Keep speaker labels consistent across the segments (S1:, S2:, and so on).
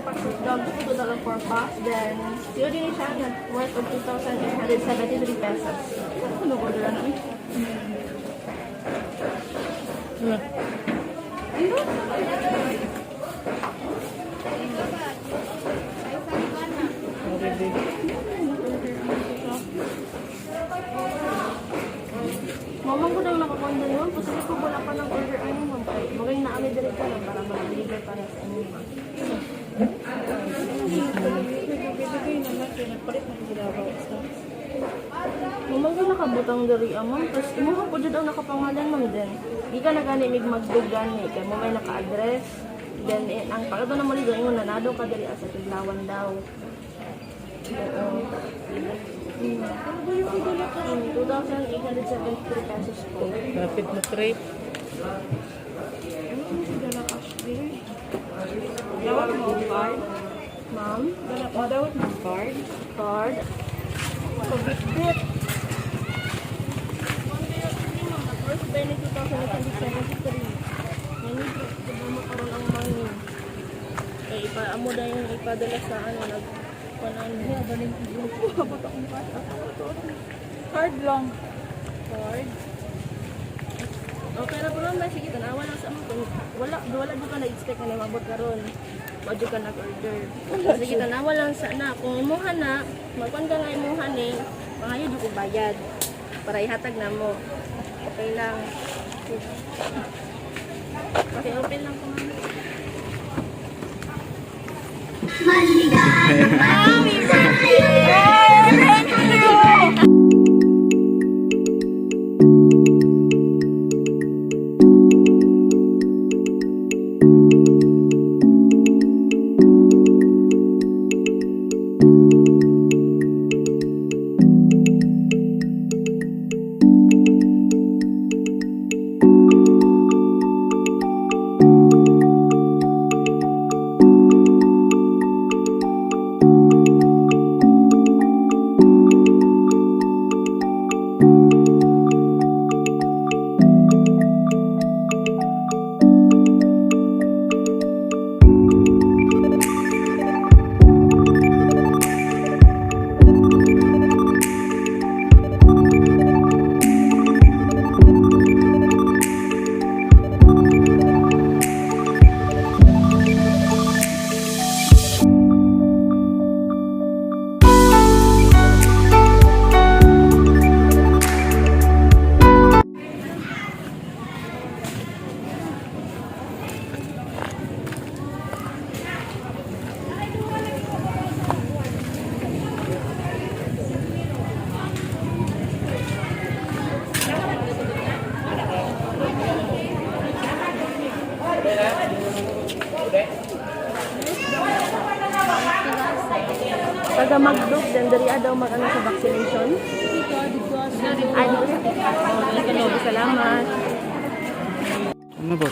S1: 2 packs of dog food, total of 4 packs. Then, COD ni siya na worth of 2,873 pesos. Ano order na eh? Mamang ko daw nakakondo yun. Posible ko wala pa ng order ano ma'am. Kay magay na kami diri ko lang para ma-deliver para sa inyo ma'am. Mamang ko nakabutang diri ah, ma'am. Tapos imuha po jud ang nakapangalan ma'am then. Di ka na gani mig magdug gani kay mo may naka-address. Then eh, ang pagkato na mo ligo ingon nanado ka diri ah, sa Tiglawan daw. Oo. 2,873 pesos po.
S2: Rapid na trip.
S3: Dawat mo card?
S1: Ma'am,
S3: Oh, dawat mo card?
S1: Card. Pabitbit. First by ni 2,873. Ngayon, diba mo karon ang money? Eh, ipa, amo na yung ipadala sa ano, nag, panan.
S3: Card lang. Card?
S1: Okay na po naman, sige, tanawa lang sa amo. Kung wala, wala di ka na-expect na mabot karon. Wa jud ka nag-order. Sige, tanawa lang sa na. Kung imuha na, magkuan ka nga imuha ni, mangayo jud ko bayad. Para ihatag na mo. Okay lang. Okay, open lang ko ma'am. Taga Magdog, then diri daw mag ano sa vaccination. Ay, dito sa Oh, salamat.
S2: Ano ba?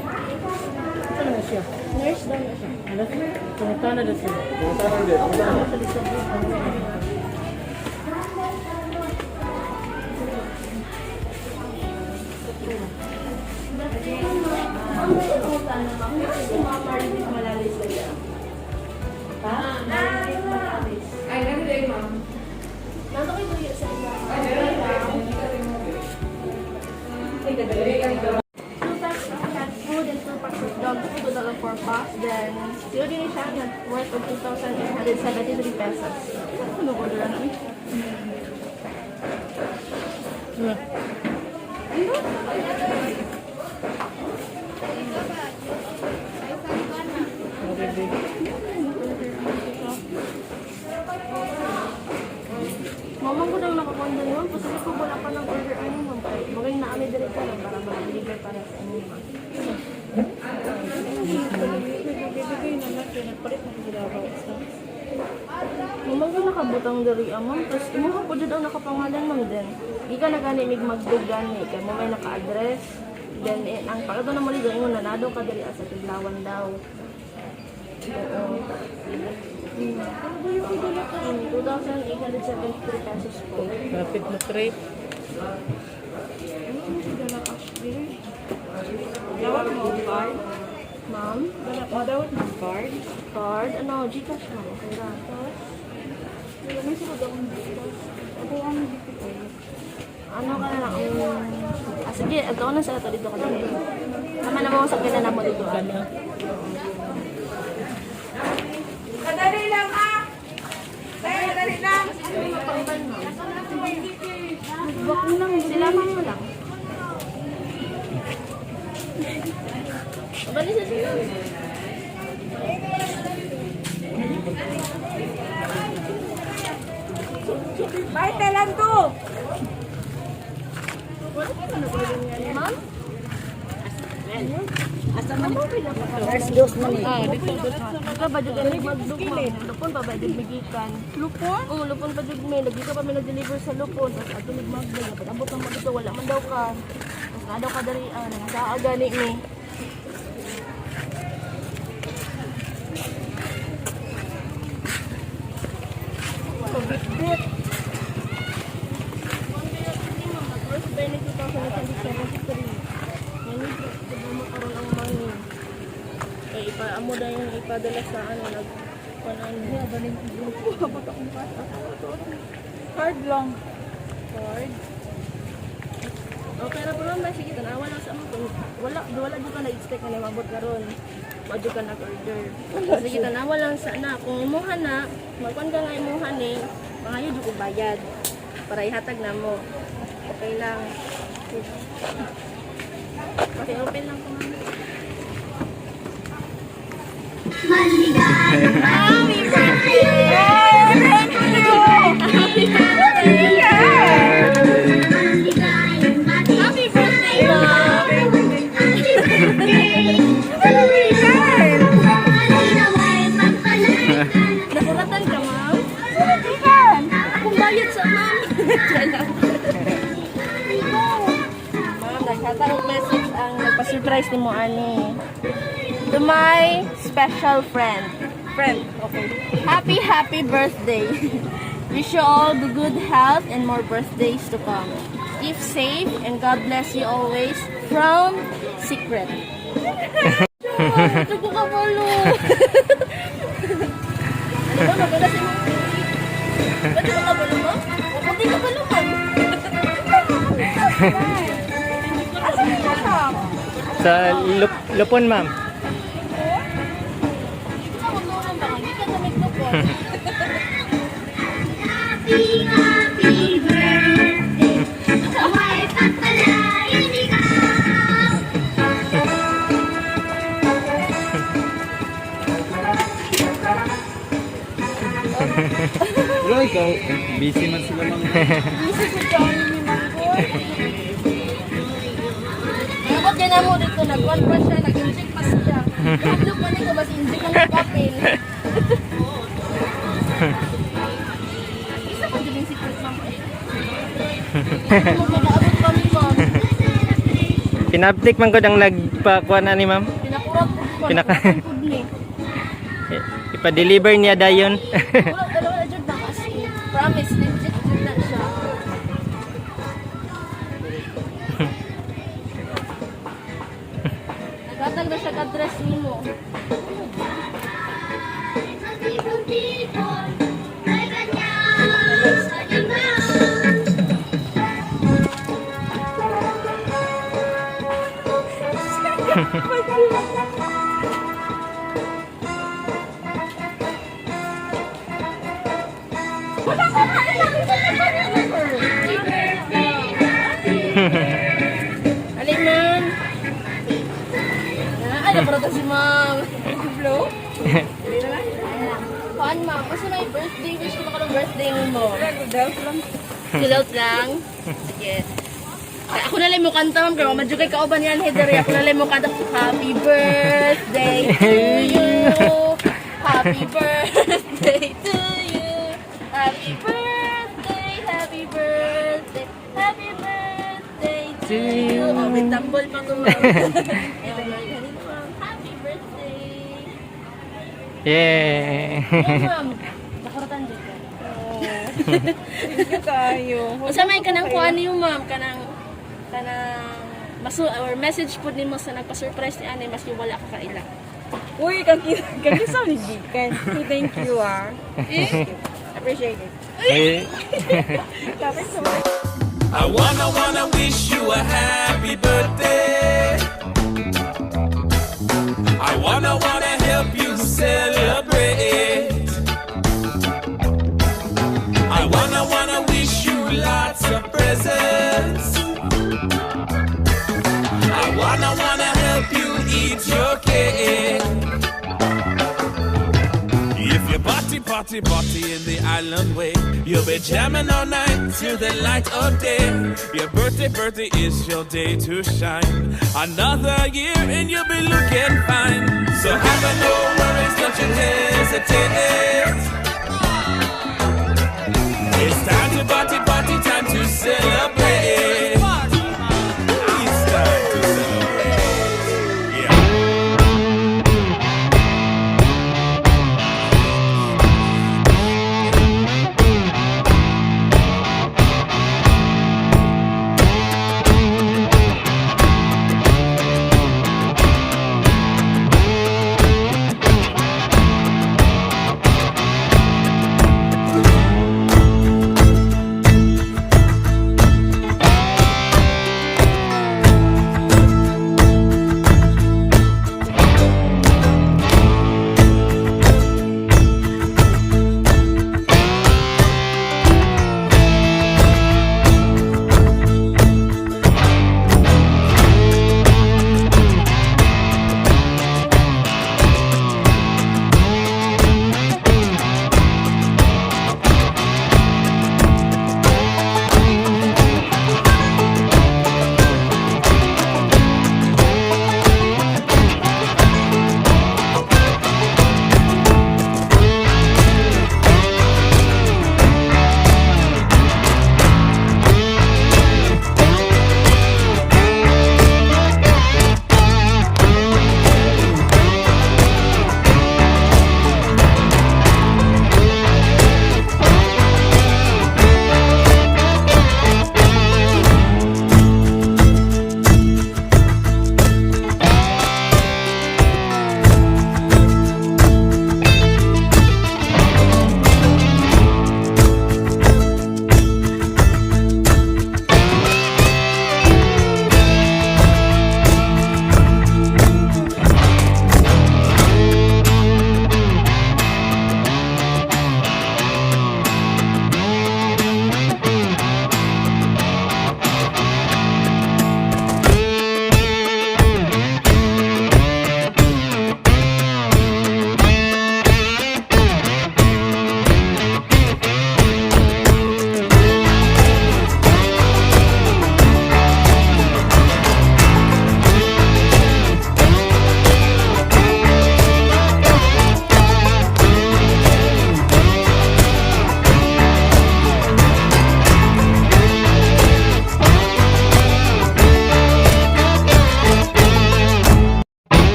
S2: Ano na siya?
S1: Nurse daw na siya.
S2: Ano? Pumunta na daw siya.
S1: Si Ma'am Marivic Malalis ba siya? Ha? Marivic Malalis.
S3: Ay, nandito ma'am.
S1: Nandito kayo tuyo sa iba. Two packs of cat food and 2 packs of dog food, total of 4 packs. Then, COD ni siya na worth of 2,873 pesos. Ano order na eh? Mamang ko daw nakakondo yun. Posible ko wala pa ng order ano ma'am. Kay magay na kami diri ko lang para ma-deliver para sa inyo ma'am. Mamang ko nakabutang diri ah, ma'am. Tapos imuha po jud ang nakapangalan ma'am then. Di ka na gani mig magdug gani kay mo may naka-address. Then, eh, ang pagkato na muli doon, ingon na daw ka diri sa Tiblawan daw. Oo. 2,873 pesos po.
S2: Rapid na trip.
S3: Dawat mo card.
S1: Ma'am,
S3: Oh, dawat mo card.
S1: card, ano, Gcash ma'am, okay ra.
S3: Wala may sulod akong Gcash. Ako ang BPI.
S1: Ano ka na lang, ah, sige, ato na sa ato dito ka dito. Tama na mo sa kina na mo dito. Ah.
S2: Ano?
S3: Kadali lang ah! Tayo, kadali lang!
S1: Sila ma'am mo lang. Bali sa sila.
S3: Bye, lang to!
S1: Wala pa na ba ma'am?
S2: Ah, dito.
S1: Ka ba jud ani magduk ma'am? Lupon pa ba jud migikan? Lupon? Oo, lupon pa jud may lagi ka pa may nag-deliver sa lupon. Tapos ato mig magdag pag abot ang dito wala man daw ka. Tapos na daw ka diri ah, nasa gani ni. Pabit-bit. Birthday ni 2073. Ngayon, diba mo karon ang mangin? Kay ipa amo na yung ipadala sa ano nag kuan
S3: Card lang. Card.
S1: Okay ra pero man sige tanawa lang sa amo kung wala wala jud ka na-expect nga maabot karon. Wa jud ka nag-order. Sige tanawa lang sa na kung imuha na magkuan ka nga imuha ni mangayo jud ko bayad para ihatag na mo. Okay lang. Okay, open lang ko ma'am. Happy birthday! Happy birthday! Happy birthday, ma'am! Nakuratan ka, ma'am? Akong bayad sa ma'am. Tiyan. Ma'am, naghatag og message ang nagpa-surprise ni mo ani. To my special friend.
S3: Friend, okay.
S1: Happy, happy birthday. Wish you all the good health and more birthdays to come. Keep safe and God bless you always from Secret. Ito ko kabalo. Ano ba? Maganda sa imong cake. Ba't ka kabalo mo? Hindi ka kabalo man.
S3: Asa na siya?
S4: Sa Lupon, ma'am.
S1: Hindi ko kabalo ba? Hindi ka na lupon.
S5: Happy, happy birthday. Nawa'y pagpalain ikaw.
S6: Wala ikaw. Busy man sila mga.
S3: Busy si Johnny ni Mangkoy.
S1: Ako dyan na mo dito, nag-one pa siya, nag-inject pa siya. Nahadlok man ko, basta inject lang yung papel. Isa pa dyan yung secret, ma'am. Mag-aabot kami, ma'am.
S4: Pinabtik man ko ang nagpakuha na ni ma'am.
S1: Pinakurap ko pa. Pinakurap ni.
S4: Ipa-deliver niya dayon.
S1: Wala, dalawa na dyan na kasi. Promise, legit dyan na siya. Naghatag na siya ka-dress nimo.
S5: Pag-ibon-ibon, ay kanyang halimaw.
S1: Alin, ma'am? Ah, ano para to si ma'am? Blow? Kuan, ma'am. Kasi may birthday wish ko ba birthday mo?
S3: Good health lang.
S1: Chill out lang. Sige. Ay, ako na lang mo kanta, ma'am. Pero madyo kay kauban yan, header. Ako na lang mo kanta. Happy birthday to you. Happy birthday to you. Happy birthday, happy birthday, happy birthday to
S4: See
S1: Oh,
S4: you.
S1: may tambol pa ko, ma'am. Ayun, ma'am. Happy birthday!
S4: Yay!
S1: Ayun, ma'am. Nakaratan dito.
S3: Thank you kaayo.
S1: Unsa may kanang kuan niyo, ma'am, kanang masu or message pud nimo sa nagpa-surprise ni ani maski wala ka kaila.
S3: Uy, kang kisa ni gikan. Thank you ah. Appreciate it.
S4: Eh,
S3: Lapit sa
S7: I wanna wish you a happy birthday. I wanna help you celebrate. I wanna wish you lots of presents. I wanna help you eat your cake. If you party, party, party in the island way, you'll be jamming all night till the light of day. Your birthday, birthday is your day to shine. Another year and you'll be looking fine. So have a no worries, don't you hesitate. It's time to party, party, time to celebrate.